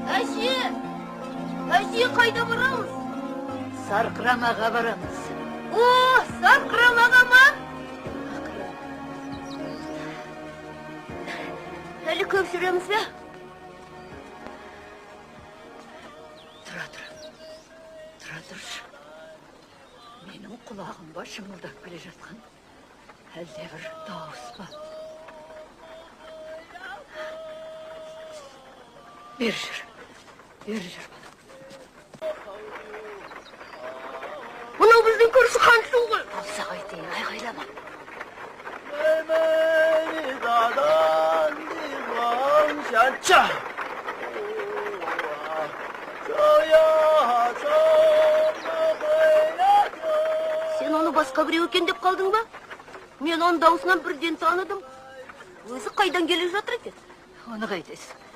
Әже! Әже, қайда барамыз? Сарқырамаға барамыз. О, Сарқырамаға ма? Әлі көп жүреміз бе? Тұра тұр. Тұра тұршы. Менің құлағым ба шыңылдап келе жатқан? Әлде бір дауыс па? Бері жүр. Бері жүр, балам. Мынау біздің көрші Хансу ғой. Болса қайтейін, айғайлама. 妹妹你大胆地往下扎，这呀怎么会呀这？ Сен оны басқа біреу екен деп қалдың ба? Мен оның дауысынан бірден таныдым. Өзі қайдан келе жатыр екен? Оны қайтесің?